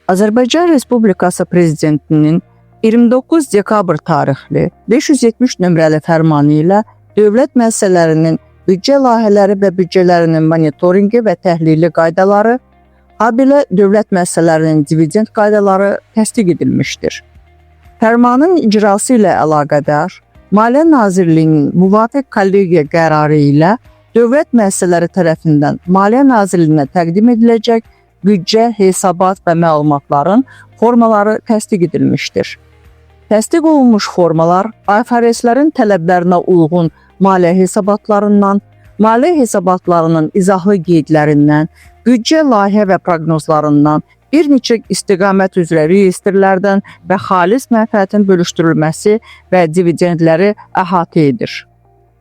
Azərbaycan Respublikası Prezidentinin 29 dekabr tarixli 570 nömrəli fərmanı ilə dövlət müəssisələrinin büdcə layihələri və büdcələrinin monitorinqi və təhlili qaydaları, habelə dövlət müəssisələrinin dividend qaydaları təsdiq edilmişdir. Fərmanın icrası ilə əlaqədar Maliyyə Nazirliyinin müvafiq kollegiya qərarı ilə dövlət müəssisələri tərəfindən Maliyyə Nazirliyinə təqdim ediləcək büdcə, hesabat və məlumatların formaları təsdiq edilmişdir. Təsdiq olunmuş formalar IFRS-lərin tələblərinə uyğun maliyyə hesabatlarından, maliyyə hesabatlarının izahlı qeydlərindən, büdcə layihə və proqnozlarından, bir neçə istiqamət üzrə reyestrlərdən və xalis mənfəətin bölüşdürülməsi və dividendləri əhatə edir.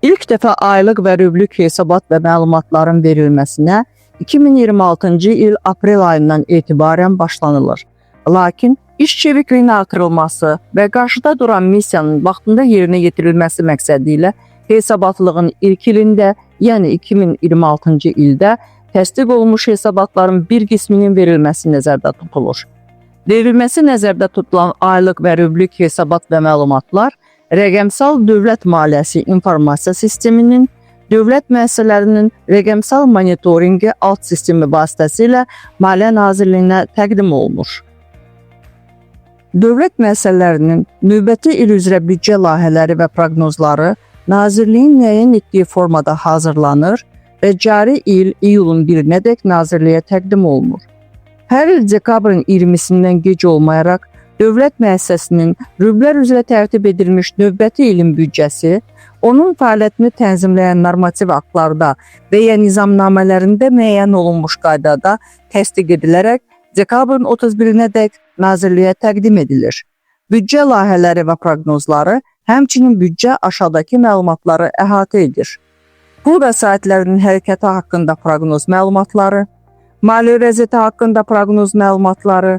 İlk dəfə aylıq və rüblük hesabat və məlumatların verilməsinə 2026-cı il aprel ayından etibarən başlanılır. Lakin iş çevikliyinin artırılması və qarşıda duran missiyanın vaxtında yerinə yetirilməsi məqsədi ilə hesabatlığın ilk ilində, yəni 2026-cı ildə təsdiq olunmuş hesabatların bir qisminin verilməsi nəzərdə tutulur. Verilməsi nəzərdə tutulan aylıq və rüblük hesabat və məlumatlar rəqəmsal dövlət maliyyəsi informasiya sisteminin dövlət müəssisələrinin rəqəmsal monitorinqi alt sistemi vasitəsilə Maliyyə Nazirliyinə təqdim olunur. Dövlət müəssisələrinin növbəti il üzrə büdcə layihələri və proqnozları Nazirliyin müəyyən etdiyi formada hazırlanır və cari il iyulun 1-nədək Nazirliyə təqdim olunur. Hər il dekabrın 20-sindən gec olmayaraq dövlət müəssisəsinin rüblər üzrə tərtib edilmiş növbəti ilin büdcəsi, onun fəaliyyətini tənzimləyən normativ aktlarda və ya nizamnamələrində müəyyən olunmuş qaydada təsdiq edilərək dekabrın 31-nədək Nazirliyə təqdim edilir. Büdcə layihələri və proqnozları, həmçinin büdcə aşağıdakı məlumatları əhatə edir. Pul vəsaitlərinin hərəkəti haqqında proqnoz məlumatları, maliyyə vəziyyəti haqqında proqnoz məlumatları,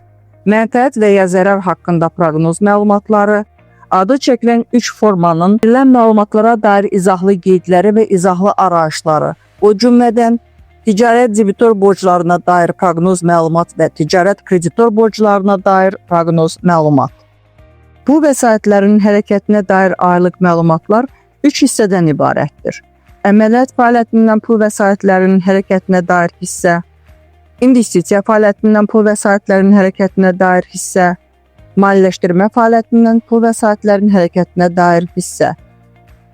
mənfəət və ya zərər haqqında proqnoz məlumatları, adı çəkilən 3 formanın verilən məlumatlara dair izahlı qeydləri və izahlı arayışları, o cümlədən ticarət debitor borclarına dair proqnoz məlumat və ticarət kreditor borclarına dair proqnoz məlumat. Pul vəsaitlərinin hərəkətinə dair aylıq məlumatlar 3 hissədən ibarətdir. Əməliyyat fəaliyyətindən pul vəsaitlərinin hərəkətinə dair hissə, investisiya fəaliyyətindən pul vəsaitlərinin hərəkətinə dair hissə, maliyyələşdirmə fəaliyyətindən pul vəsaitlərinin hərəkətinə dair hissə.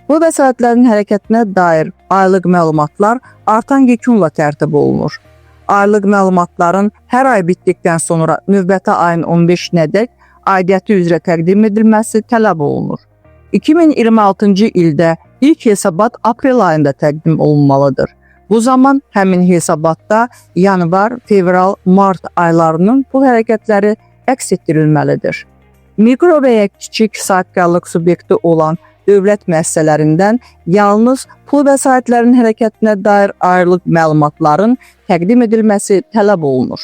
Pul vəsaitlərinin hərəkətinə dair aylıq məlumatlar artan yekunla tərtib olunur. Aylıq məlumatların hər ay bitdikdən sonra növbəti ayın 15-nədək aidiyyəti üzrə təqdim edilməsi tələb olunur. 2026-cı ildə ilk hesabat aprel ayında təqdim olunmalıdır. Bu zaman həmin hesabatda yanvar, fevral, mart aylarının pul hərəkətləri əks etdirilməlidir. Mikro və ya kiçik sahibkarlıq subyekti olan dövlət müəssisələrindən yalnız pul vəsaitlərinin hərəkətinə dair aylıq məlumatların təqdim edilməsi tələb olunur.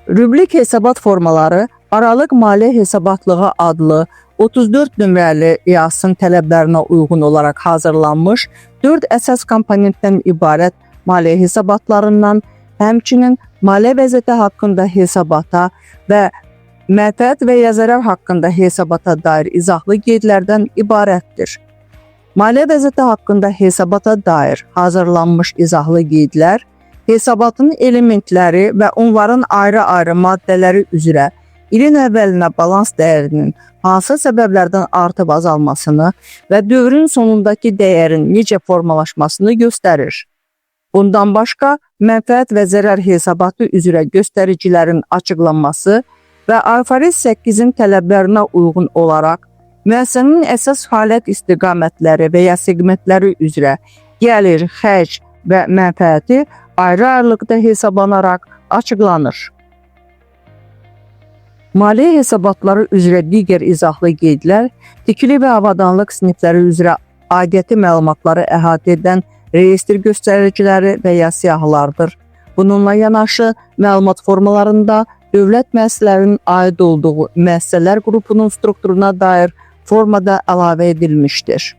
Rüblik hesabat formaları Aralıq Maliyyə Hesabatlığı adlı 34 nömrəli İAS-ın tələblərinə uyğun olaraq hazırlanmış 4 əsas komponentdən ibarət maliyyə hesabatlarından, həmçinin maliyyə vəziyyəti haqqında hesabata və mənfəət və ya zərər haqqında hesabata dair izahlı qeydlərdən ibarətdir. Maliyyə vəziyyəti haqqında hesabata dair hazırlanmış izahlı qeydlər hesabatın elementləri və onların ayrı-ayrı maddələri üzrə ilin əvvəlinə balans dəyərinin hansı səbəblərdən artıb azalmasını və dövrün sonundakı dəyərin necə formalaşmasını göstərir. Bundan başqa, mənfəət və zərər hesabatı üzrə göstəricilərin açıqlanması və IFRS 8-in tələblərinə uyğun olaraq müəssisənin əsas fəaliyyət istiqamətləri və ya seqmentləri üzrə gəlir, xərc və mənfəəti ayrı-ayrılıqda hesablanaraq açıqlanır. Maliyyə hesabatları üzrə digər izahlı qeydlər tikili və avadanlıq sinifləri üzrə aidiyyəti məlumatları əhatə edən reyestr göstəriciləri və ya siyahılardır. Bununla yanaşı məlumat formalarında dövlət müəssisələrinin aid olduğu müəssisələr qrupunun strukturuna dair formada əlavə edilmişdir.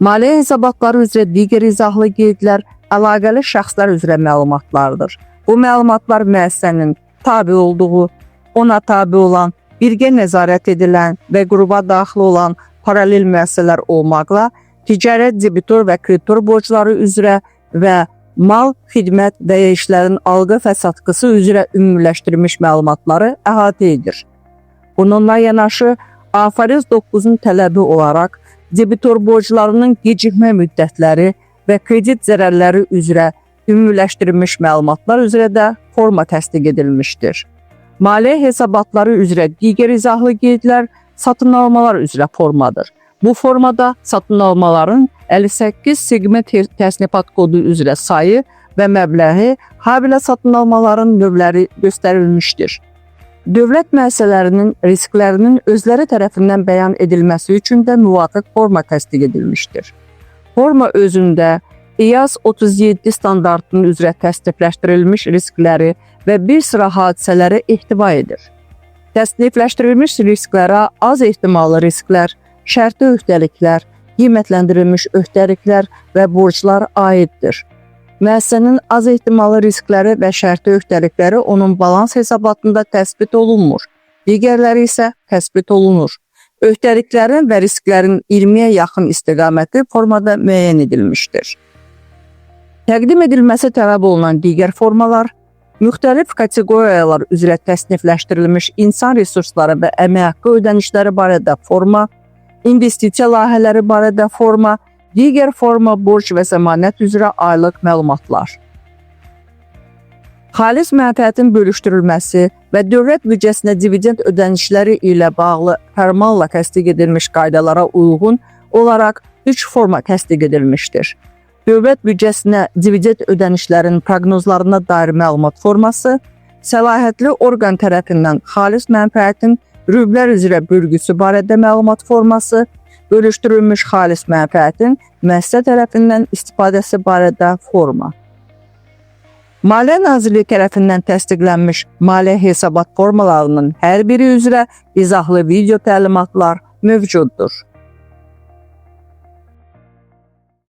Maliyyə hesabatları üzrə digər izahlı qeydlər əlaqəli şəxslər üzrə məlumatlardır. Bu məlumatlar müəssisənin tabe olduğu, ona tabe olan, birgə nəzarət edilən və qrupa daxil olan paralel müəssisələr olmaqla ticarət debitor və kreditor borcları üzrə və mal, xidmət və ya işlərin alqı və satqısı üzrə ümumiləşdirilmiş məlumatları əhatə edir. Bununla yanaşı, AFRS 9-un tələbi olaraq debitor borclarının gecikmə müddətləri və kredit zərərləri üzrə ümumiləşdirilmiş məlumatlar üzrə də forma təsdiq edilmişdir. Maliyyə hesabatları üzrə digər izahlı qeydlər satın almalar üzrə formadır. Bu formada satın almaların 58 segment təsnifat kodu üzrə sayı və məbləği, habelə satın almaların növləri göstərilmişdir. Dövlət müəssisələrinin risklərinin özləri tərəfindən bəyan edilməsi üçün də müvafiq forma təsdiq edilmişdir. Forma özündə IAS 37 standartının üzrə təsnifləşdirilmiş riskləri və bir sıra hadisələri ehtiva edir. Təsnifləşdirilmiş risklərə az ehtimallı risklər, şərti öhdəliklər, qiymətləndirilmiş öhdəliklər və borclar aiddir. Müəssisənin az ehtimallı riskləri və şərti öhdəlikləri onun balans hesabatında təsbit olunmur. Digərləri isə təsbit olunur. Öhdəliklərin və risklərin 20-yə yaxın istiqaməti formada müəyyən edilmişdir. Təqdim edilməsi tələb olunan digər formalar müxtəlif kateqoriyalar üzrə təsnifləşdirilmiş insan resursları və əmək haqqı ödənişləri barədə forma, investisiya layihələri barədə forma, digər forma borc və zəmanət üzrə aylıq məlumatlar. Xalis mənfəətin bölüşdürülməsi və dövlət büdcəsinə dividend ödənişləri ilə bağlı fərmanla təsdiq edilmiş qaydalara uyğun olaraq 3 forma təsdiq edilmişdir. Dövlət büdcəsinə dividend ödənişlərinin proqnozlarına dair məlumat forması, səlahiyyətli orqan tərəfindən xalis mənfəətin rüblər üzrə bölgüsü barədə məlumat forması, bölüşdürülmüş xalis mənfəətin müəssisə tərəfindən istifadəsi barədə forma. Maliyyə Nazirliyi tərəfindən təsdiqlənmiş maliyyə hesabat formalarının hər biri üzrə izahlı video təlimatlar mövcuddur.